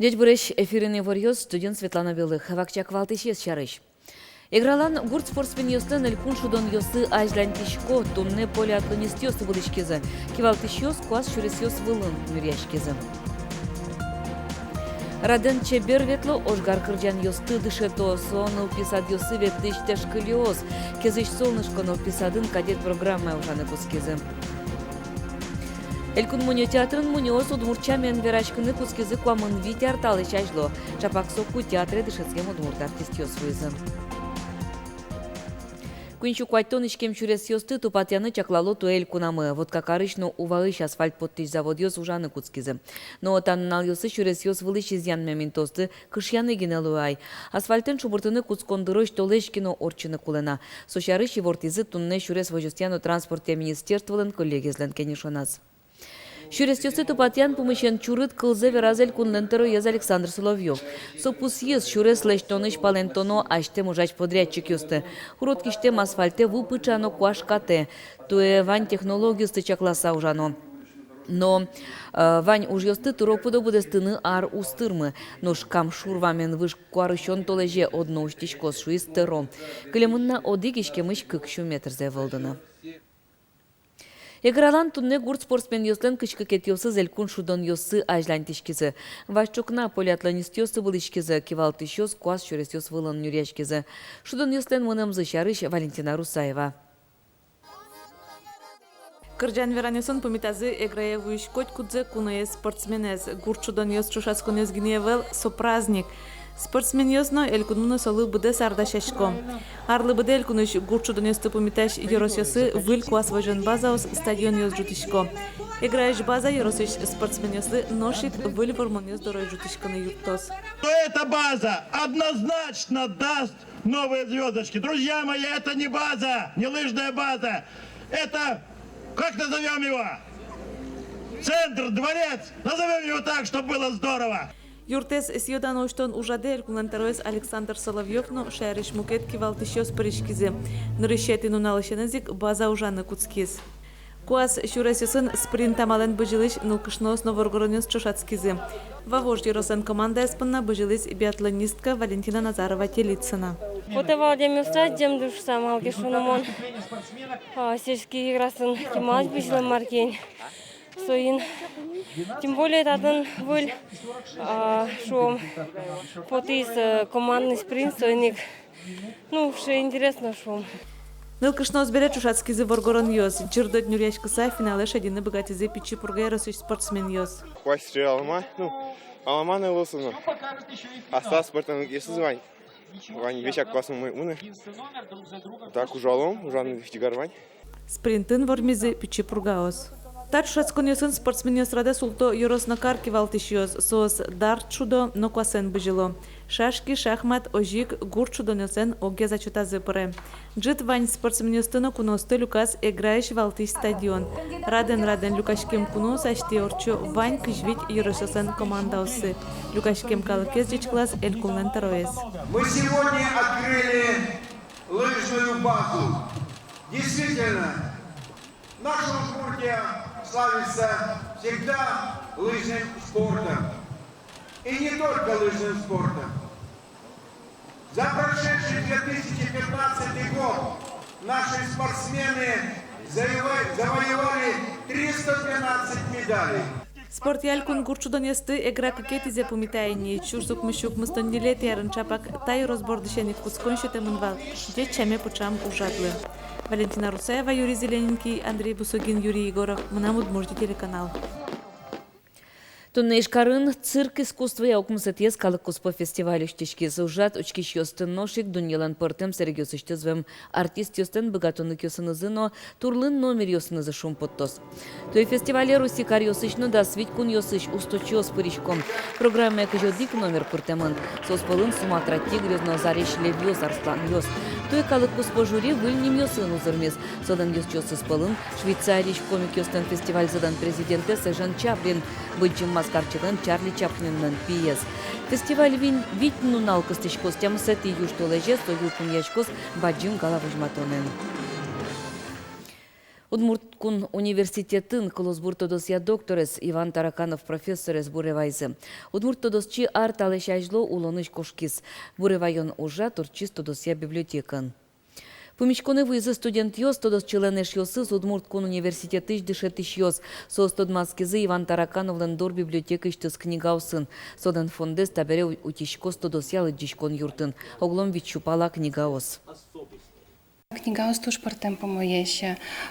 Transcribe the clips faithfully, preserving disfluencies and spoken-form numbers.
Ӟечбуресь! Эфирын «Иворъёс», студиын Светлана Белых. Вакчияк валтӥсез сярысь. Эграын гурт спортсменъёслэн элькун шудонъёссы азьланьтӥсько. Туннэ полиатлонистъёс вылӥськизы. Кивалтӥсьёс куас сюресъёс вылын нюръяськизы. Радэн чебер ветло, ожгар кырӟанъёсты дышето. Со нылпи садъёсы ветлӥсь тэшкыльёс. Кезысь «Солнышко» нылпи садын кадет программая ужаны кутскизы. Элькун мунё театрын мунёос удмурт сямен вераськыны кутскизы. Куамын вить ар талэсь азьло ӵапак соку театре дышетскем удмурт артистъёс вуизы. Куинь сю куатьтон иськем сюресъёсты тупатъяны чаклало туэ элькунамы. Воткакарысь но Уваысь асфальт поттӥсь заводъёс ужаны кутскизы. Но та нуналъёсы сюресъёс вылысь изъянмем интыосты кышъяны гинэ луэ ай. Асфальтэн шобыртыны кутскон дырозь толэзь ке но ортчыны кулэ на. Со сярысь ивортӥзы туннэ сюрес возёсъя но транспортъя министерстволэн коллегиезлэн кенешоназ. Сюресъёсты тупатъян пумысен чурыт кылзэ вераз элькунлэн тӧроез Александр Соловьёв. Со пусйиз, сюрес лэсьтонысь палэнтоно асьтэм ужась подрядчикъёсты. Урод кисьтэм асфальтэ ву пыӵа но куашкатэ. Туэ вань технологиосты чакласа ужано. Но, э, вань ужъёсты тыро-пыдо быдэстыны ар уз тырмы. Нош Кам шур вамен выж куарусён толэзе одно усьтӥськоз, шуиз тӧро. Кылемын на одӥг иськемысь кык сю метрзэ вӧлдыны. Эграын туннэ гурт спортсменъёслэн кызь кыкетӥосыз элькун шудонъёссы азьланьтӥськизы. Вазь ӵукна полиатлонистъёс вылӥськизы, кивалтӥсьёс куас сюресъёс вылын нюръяськизы. Шудонъёслэн мынэмзы сярысь Валентина Русаева. Кырӟан-веранъёсын пумитазы Эграе вуись котькудзэ куноез, спортсменэз. Гурт шудонъёс ӵошатсконъёс гинэ ӧвӧл, со праздник. Спортсменъёс но, элькунмы но солы быдэс ар дасясько. Арлы быдэ элькунысь гурт шудонъёсты пумитась ёросъёсы выль куас возён базаос, стадионъёс ӝутӥсько. Эграысь база ёросысь спортсменъёслы нош ик выль вормонъёс дорозь ӝутӥськыны юрттоз. То эта база однозначно даст новые звёздочки. Друзья мои, это не база, не лыжная база. Это, как назовём его? Центр, дворец. Назовём его так, чтобы было здорово. Юртэз сӥё-дано усьтон ужрадэ элькунлэн тӧроез Александр Соловьёв но шаерысь мукет кивалтӥсьёс пыриськизы. Нырысетӥ нуналысеныз ик база ужаны кутскиз. Куас сюресъёсын спринт амалэн бызьылӥсь нылкышноос но воргоронъёс ӵошатскизы. Вавож ёрослэн командаез понна бызьылӥз биатлонистка Валентина Назарова-Телицына. Потэ вал адямиосты адӟемды шуса, малы ке шуоно мон, а, сельский Эграын кемалась бызьылэм мар ке ни. Соин, тем более, татын выль, а, шуом, потӥз, э, командный спринт, соин ик, ну, уже интересно, шуом. Нылкышноос бере ӵошатскизы воргоронъёс. Ӟырдыт нюръяськыса, финалэ шедьыны быгатӥзы Пичи Пурга ёросысь спортсменъёс. Куазь сыӵе алама, ну, алама но луоз но. Аслаз спортсменъёсыз вань. Вань весяк классын мынэ. Так ужалом, ужаны ӟигар вань. Спринтын вормизы Пичи Пургаос. Та ӵошатсконъёсын спортсменъёс радэ султо ёрос но кар кивалтӥсьёс, соос дарт шудо но куасэн бызьыло. Шашки, шахмат, озьы ик гурт шудонъёслэн огез ачытазы пыре. Ӝыт вань спортсменъёсты но куноосты люказ Эграысь валтӥсь стадион. Радэн-радэн люкаськем куноос асьтэ ортчо вань кызь вить ёросъёслэн командаоссы. Люкаськем калыкез ӟечкылаз элькунлэн тӧроез. Мы сегодня открыли лыжную базу. Действительно, наша Удмуртия славится всегда лыжным спортом. И не только лыжным спортом. За прошедший две тысячи пятнадцатый год наши спортсмены заво-, завоевали триста двенадцать медалей. Спортъя элькун гурт шудонъёсты Эгра кыкетӥзэ пумитэ ини. Сюрс укмыссю укмыстон ньылетӥ арын ӵапак та ёрос бордысен ик кутскон сётэмын вал ӟеч сяме пыӵам ужрадлы. Валентина Русаева, Юрий Зелененький, Андрей Бусыгин, Юрий Егоров, «Мынам Удмуртие» телеканал. Туннэ Ижкарын «Цирк искусствоя укмысэтӥез» калык куспо фестиваль усьтӥськиз. Ужрад учкисьёсты нош ик дуннелэн пӧртэм сэрегъёсысьтыз вуэм артистъёслэн быгатонлыкъёсынызы но турлы номеръёсынызы шумпоттоз. Туэ фестивале Россия каръёсысь но дас вить кунъёсысь усточиос пырисько. Программае кызь одӥг номер пыртэмын. Соос пӧлын Суматра тигръёс но зарезь левъёс, арсланъёс. Туэ калык куспо жюри выль нимъёсын узырмиз. Солэн ёзчиосыз пӧлын Швейцариысь комикъёслэн фестивальзылэн президентэз Эжен Чаплин, быдӟым маскарчилэн Чарли Чаплинлэн пиез. Фестиваль вин-, вить нунал кыстӥськоз. Тямысэтӥ южтолэзе со йылпумъяськоз бадӟым гала возьматонэн. Удмурт кун университетын кылосбур тодосъя докторез, Иван Тараканов профессорез буре вайизы. Удмурт тодосчи ар талэсь азьло улонысь кошкиз. Буре ваён ужаз ортчиз тодосъя библиотекаын. Пумиськонэ вуизы студентъёс, тодосчилэн эшъёсыз, Удмурт кун университетысь дышетӥсьёс. Соос тодматскизы Иван Таракановлэн дор библиотекаысьтыз книгаосын. Солэн фондэз табере у-, утиськоз тодосъя лыдӟиськон юртын. Оглом вить сю пала книгаос. Книгаос туж пӧртэм пумоесь.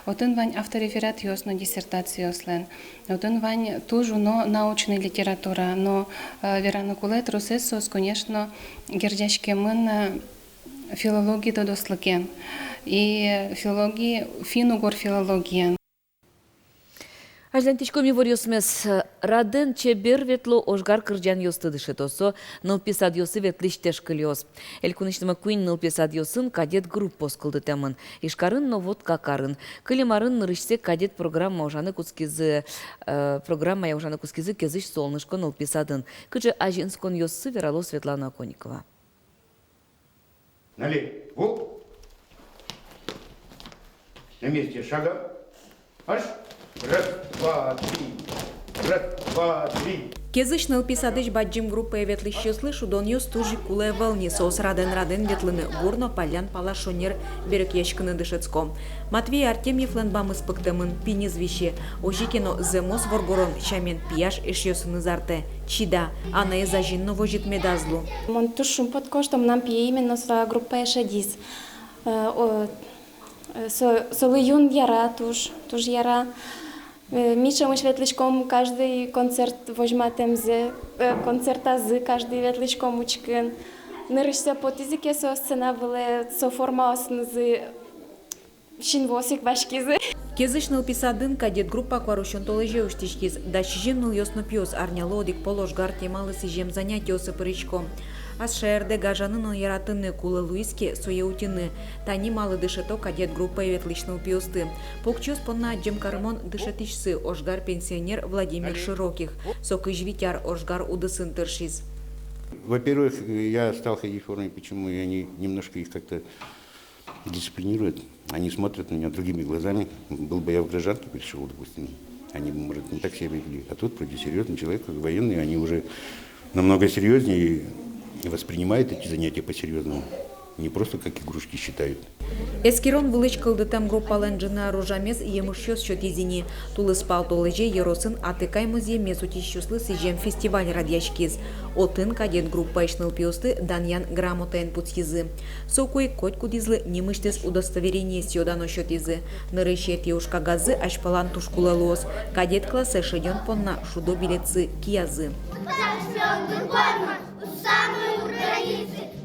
Отын вань авторефератъёс но диссертациослэн. Отын вань туж уно научной литература. Но, э, вераны кулэ, тросэз соос, конечно, герӟаськемын, э, филологи тодослыкен и филологи, финн-угор филологиен. Азьланьтӥськом иворъёсмес. Радэн чебер ветло, ожгар кырӟанъёсты дышето. Со нылпи садъёсы ветлӥсь тэшкыльёс. Элькунысьтымы куинь нылпи садъёсын кадет группаос кылдытэмын: Ижкарын но Воткакарын. Кылем арын нырысьсэ кадет программа ужаны кутскизы, э, программая ужаны кутскизы Кезысь «Солнышко» нылпи садын. Кыӵе азинсконъёссы, вералоз Светлана Оконникова. Налей. Во. На месте шагом. Марш. Раз, два, три. Раз, два, три. Кезысь нылпи садысь бадӟым группае ветлӥсьёслы шудонъёс туж ик кулэ ӧвӧл ни, соос радэн-радэн ветлыны, гур но паллян пала шонер берыкъяськыны дышетско. Матвей Артемьевлэн бамыз пыктэмын, пиньыз висе. Озьы ке но зэмос воргорон сямен пияш эшъёсыныз артэ. Чида, анаез азьын но возьыт медаз лу. Мон туж шумпотӥсько, что мынам пие именно со группае шедиз. Э, о, э, со, солы юн яра, туж, туж яра. Э, ми ӵемысь ветлӥськом каждый концерт возьматэмзэ, э, концертазы каждый ветлӥськом учкыны. Нырысьсэ потӥзы ке со сцена вылэ, со формаосынызы синвуос ик васькизы. Кезысь нылпи садын кадет группа куарусён толэзе усьтӥськиз. Дас сизьым нылъёс но пиос арнялы одӥг пол ожгар темалы сӥзем занятиосы пырисько. Ас шаердэ гажаны но яратыны, кулэ луиз ке, сое утьыны. Тани малы дышето кадет группае ветлӥсь нылпиосты. Покчиос понна адӟем карымон дышетӥсьсы, ожгар пенсионер Владимир Широких. Со кызь вить ар ожгар удысын тыршиз. Во-первых, я стал ходить в форме, почему? И они немножко их как-то дисциплинирует. Они смотрят на меня другими глазами. Был бы я в гражданке пришёл, допустим, они бы, может, не так себя вели. А тут вроде серьёзный человек, как военный, они уже намного серьёзнее и воспринимают эти занятия по-серьёзному. Не просто как игрушки считают. Эскерон вылысь кылдытэм группалэн ӝыны ар ужамез емышъёс сётӥз ини. Тулыспал толэзе ёросын атыкай музъеммес утисьёслы сӥзем фестиваль радъяськиз. Отын кадет группаысь нылпиосты данъян грамотаен пусйизы. Соку ик котькудӥзлы нимысьтыз удостоверениез сӥё-дано сётӥзы. Нырысетӥ ужкагаззы азьпалан туж кулэ луоз. Кадет классэ шедён понна шудо билетсы киязы.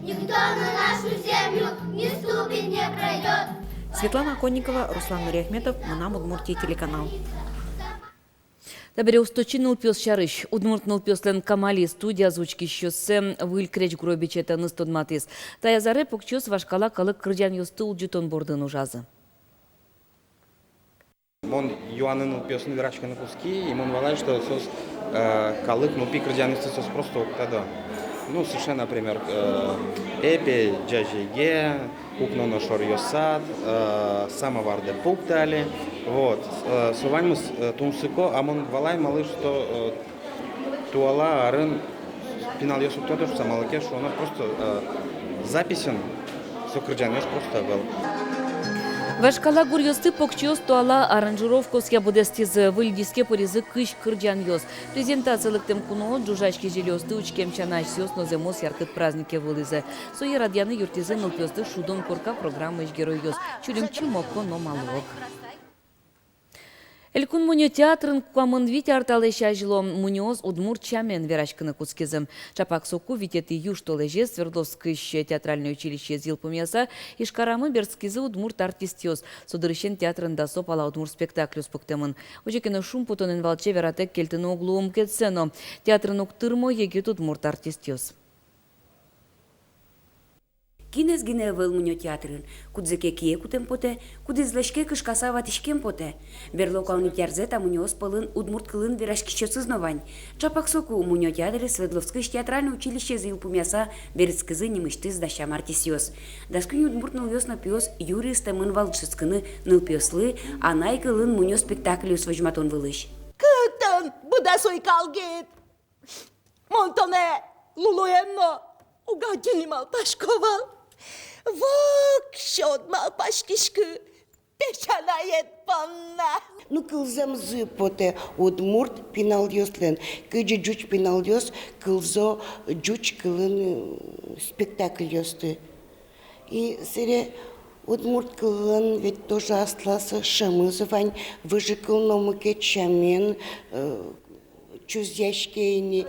Никто на нашу землю не ступит, не пройдёт. Светлана Оконникова, Руслан Нуриахметов, «Мынам Удмуртие» телеканал. Табере усточи нылпиос сярысь. Удмурт нылпиослэн «Камали» студиязы учкисьёссэ выль крезьгуро бичетэныз тодматӥз. Таяз аре покчиос вашкала калык кырӟанъёсты улӟытон бордын ужазы. Мон юаны нылпиосын вераськыны кутски, и мон валай, что соос, э, калык нылпи кырӟанъёсты соос просто уг тодо. Ну, сыӵе, например, э, «Э, пе, ӟазеге», «Укно но шоръёсад», э, «Самовардэ пукты али». Вот. Э, со ваньмыз, э, тунсыко, а мон валай, малы что, э, туала арын пиналъёс уг тодо шуса, малы ке шуоно, просто, э, записьын со кырӟанъёс просто ӧвӧл. Вашкала гуръёсты покчиос туала аранжировкаосъя быдэстӥзы, выль диске пыризы кызь кырӟанъёс. Презентацие лыктэм куноос ӝужась кизилиосты учкем сяна, асьсэос но зэмос яркыт празднике вуылӥзы. Сое радъяны юрттӥзы нылпиосты шудон корка программаысь геройёс Чулимчи, Моко но Малуок. Элькун мунё театрын куамын вить ар талэсь азьло мунёос удмурт сямен вераськыны кутскизы. Ӵапак соку, витетӥ южтолэзе, Свердловскысь театральной училищеез йылпумъяса, Ижкарамы берытскизы удмурт артистъёс. Со дырысен театрын дасо пала удмурт спектакльёс пуктэмын. Озьы ке но, шумпотонэн валче вератэк кельтыны уг луы мукетсэ но. Театрын уг тырмо егит удмурт артистъёс. Гинэз гинэ ӧвӧл мунё театрын. Кудзэ ке кие кутэм потэ, кудӥзлэсь ке кышкаса ватӥськем потэ. Берло куамын вить арзэ та мунёос пӧлын удмурт кылын вераськисьёсыз но вань. Чапак соку мунё театрез Свердловскысь театральной училищеез йылпумъяса берытскизы нимысьтыз дасям артистъёс. Дас куинь удмурт нылъёс но пиос юри ыстэмын вал дышетскыны нылпиослы, анай кылын мунё спектакльёс возьматон вылысь. Кытын быдэс уйкалгид? Мон тонэ лулоен но уг адӟы ни малпасько вал. Воксё уд малпаськиськы песянаед понна. Ну, кылзэм зӥб потэ удмурт пиналъёслэн, кызьы ӟуч пиналъёс кылзо ӟуч кылын, э, спектакльёсты. И сэре удмурт кылын ведь тоже аслаз шӧмыз вань, выжыкыл но мукет сямен, э, чузъяське ини.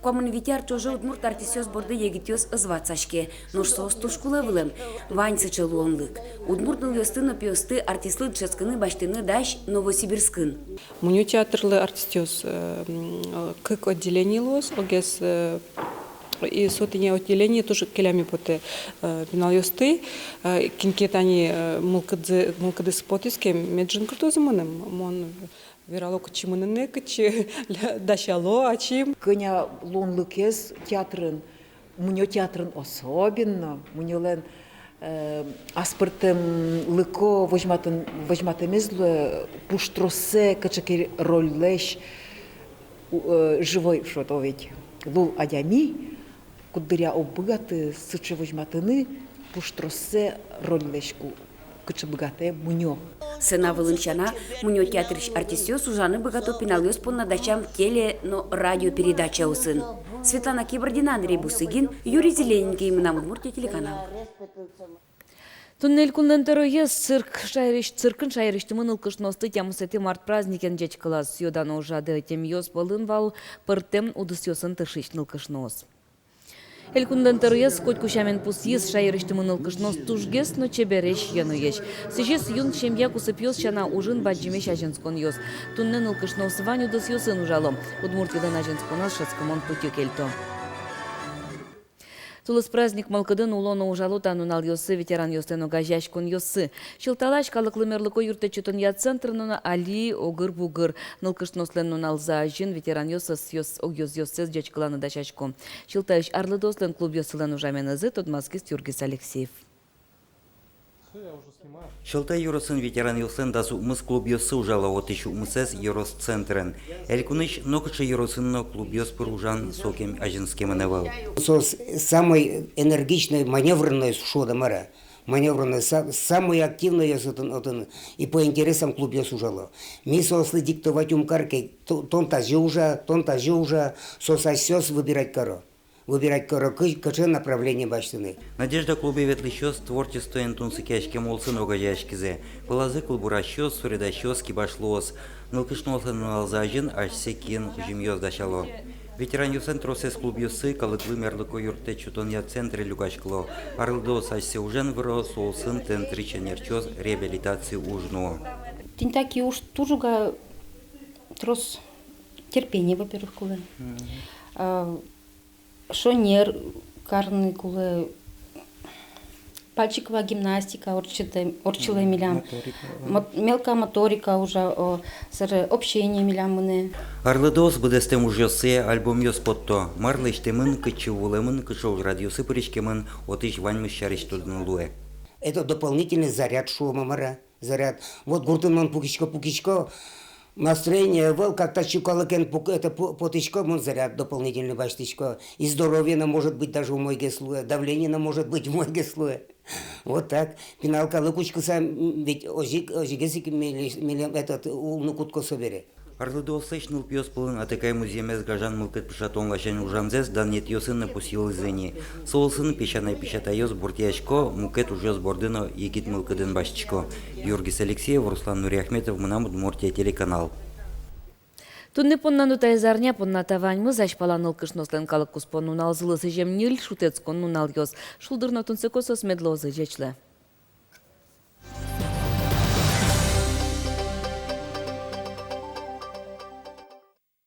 Куамын вить ар ӵоже удмурт артистъёс борды егитъёс ӧз ватсаське, нош соос туж кулэ вылэм. Вань сыӵе луонлык. Удмурт нылъёсты но пиосты артистлы дышетскыны басьтыны дась Новосибирскын. Мунё театрлы артистъёс, э, м, э, кык отделение луоз, огез, э, и со тӥни отделение тоже келяме потэ, э, пиналъёсты, э, кин ке тани, э, мылкыдзэ, мылкыдыз потӥз ке, мед ӝын кыртозы мыным, мон верало, кытчы мыныны, кытчы дасяло ачим. Кӧня луонлыкез театрын, мунё театрын особенно, мунёлэн, э, аспӧртэмлыко возьматэн-, возьматэмез луэ, пуштроссэ кыӵе ке рольлэсь, у-, э, живой, шуод, о ведь, лул адями, куддыръя уг быгаты сыӵе возьматыны, пуштроссэ рольлэсь ку-, кыӵе быгатэ мунё. Сцена вылын сяна, мунё театрысь артистъёс ужаны быгато пиналъёс понна дасям теле но радиопередачаосын. Светлана Кибардина, Андрей Бусыгин, Юрий Зелененький, «Мынам Удмуртие» телеканал. Туннэ элькунлэн тӧроез цирк шаерысь-, циркын шаерысьтымы нылкышноосты тямысэтӥ март праздникен ӟечкылаз. Сӥё-дано ужрадэ ӧтемъёс пӧлын вал пӧртэм удысъёсын тыршись нылкышноос. Элькунлэн тӧроез котьку сямен пусйиз: шаерысьтымы нылкышноос тужгес но чебересь, йӧноесь. Сӥзьыс юн семья кусыпъёс сяна, ужын бадӟымесь азинсконъёс. Туннэ нылкышноос вань удысъёсын ужало. Удмуртилэн азинсконаз шӧдскымон пытьы кельто. Тулыс праздник мылкыдын уло но ужало та нуналъёсы ветеранъёслэн огазеяськонъёссы. Сьӧлталась калыклы мерлыко юрттэт сётонъя центр но али огыр-бугыр. Нылкышноослэн нуналзы азьын ветеранъёс ӧсъёс-, огъёзъёссэс ӟечкыланы дасясько. Сьӧлтаысь арлыдоослэн клубъёссылэн ужаменызы тодматскиз Юргис Алексеев. Сьӧлта ёросын ветеранъёслэн дас укмыс клубъёссы ужало, отысь укмысэз ёрос центрын. Элькунысь нокыӵе ёросын но клубъёс пыр ужан сокем азинскемын ӧвӧл. Соос самой энергичной, манёвренной, шуод-а, мар-а, манёвренной, са-, самой активнойёс отын, отын, и по интересам клубъёс ужало. Ми соослы диктовать ум кар ке, то-, тон тазьы ужа, тон тазьы ужа, соос асьсэос выбирать каро. Выбирать каро, кы-, кыӵе направление басьтыны. «Надежда» клубе ветлӥсьёс творчествоен тунсыкъяськем улсын огазеяськизы. Пӧлазы кылбурасьёс, суредасьёс, кибашлыос. Нылкышноослэн нуналзы азьын асьсэ киын кузьымъёс дасяло. Ветеранъёслэн тросэз клубъёссы калыклы мерлыко юрттэт сётонъя центре люкаськыло. Арлыдоос асьсэ ужен выро, соосын центрысь ӧнерчиос реабилитаци уж нуо. Тӥни таӵе уж туж уга трос терпение, во-первых, кулэ. Мгм. А, шонер карны кулэ, пальчиковая гимнастика ортчытэ-, ортчылэ милям. Моторика, мгм. Мот-, мелкая моторика ужа, о, сыре общение милям мынэ. Арлыдоос быдэстэм ужъёссыя альбомъёс потто. Мар лэсьтэмын, кытчы вуылэмын, кыӵе ужрадъёсы пыриськемын, отысь ваньмыз сярысь тодыны луэ. Это дополнительный заряд, шуом-а, мар-а. Заряд. Вот гуртын мон пукисько, пукисько, настроение ӧвӧл, как-то сю калыкен пук-, это, по-, потӥсько, мон заряд дополнительный басьтӥсько. И здоровье но, может быть, даже умойгес луэ, давление но, может быть, умойгес луэ. Вот так. Пинал калык учкыса, м, ведь озьы ик, озьыгес ик миле-, милем этот, улыны кутско собере. Арлыдоослэсь нылпиос пӧлын атыкай музъемез гажан мылкыд пыӵатон ласянь ужамзэс данъетъёсын но пусйылӥзы ини. Соосын песянай-песятайёс бурдъясько, мукет ужъёс борды но егит мылкыдын басьтӥсько. Юргис Алексеев, Руслан Нуриахметов, «Мынам Удмуртие» телеканал. Туннэ понна но таиз арня понна та ваньмыз. Азьпала нылкышноослэн калык куспо нуналзылы сӥзем ньыль шутэтскон нуналъёс. Шулдыр но тунсыко соос мед луозы. Ӟеч луэ.